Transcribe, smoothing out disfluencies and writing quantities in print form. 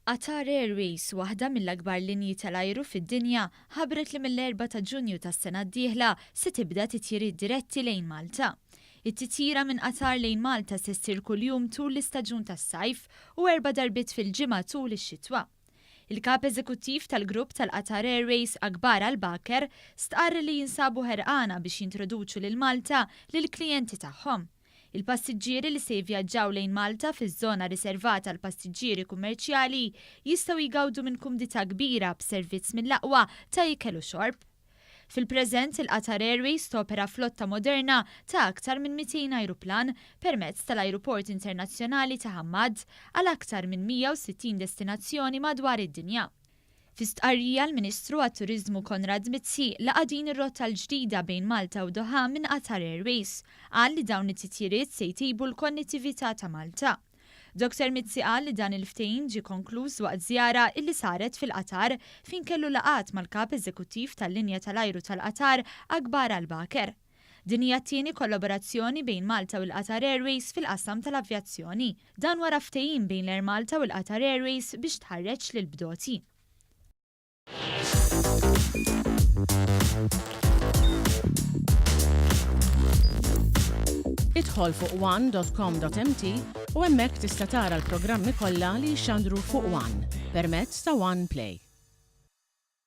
Qatar Airways, waħda mill-akbar linji tal-ajru fid-dinja, ħabbret li mill-Erbgħa ta' Ġunju tas-sena d-dieħla se tibda titjiriet diretti lejn Malta. It-titjira minn Qatar lejn Malta se ssir kuljum tul l-istaġun tas-sajf u erba' darbiet fil-ġimgħa tul ix-xitwa. Il-Kap Eżekuttiv tal-Grupp tal-Qatar Airways Akbar Al Baker stqarr li jinsabu ħerqana biex jintroduċu lil Malta lill-klijenti tagħhom. Il-passiġġieri li se jivvjaġġaw lejn Malta fiż-żona riservata għall-passiġġieri kummerċjali jistgħu jgawdu minn kumdità kbira b'servizz mill-aqwa ta' ikel u xorb. Fil-preżent, il-Qatar Airways topera flotta moderna ta' aktar minn 200 ajruplan permezz tal-Ajruport Internazzjonali ta' Hamad għal aktar minn 160 destinazzjoni madwar id-dinja. Fi stqarrija l-Ministru għat-Turiżmu Konrad Mizzi laqa' din ir-rotta l-ġdida bejn Malta u Doha minn Qatar Airways. Qal li dawn it-titjiriet se jtejbu l-konnettività ta' Malta. Dr Mizzi qal li dan il-ftehim ġie konkluż waqt żjara illi saret fil-Qatar fejn kellu laqgħat mal-Kap Eżekuttiv tal-linja tal-ajru tal-Qatar Akbar Al Baker. Din hija t-tieni kollaborazzjoni bejn Malta u l-Qatar Airways fil-qasam tal-avjazzjoni. Dan wara ftehim bejn l-Air Malta u l-Qatar Airways biex tħarreġ lill-bdoti. Idħol fuq one dot com dot mt u hemmhekk tista' tara l-programmi kollha li jixxandru fuq one permezz ta' One Play.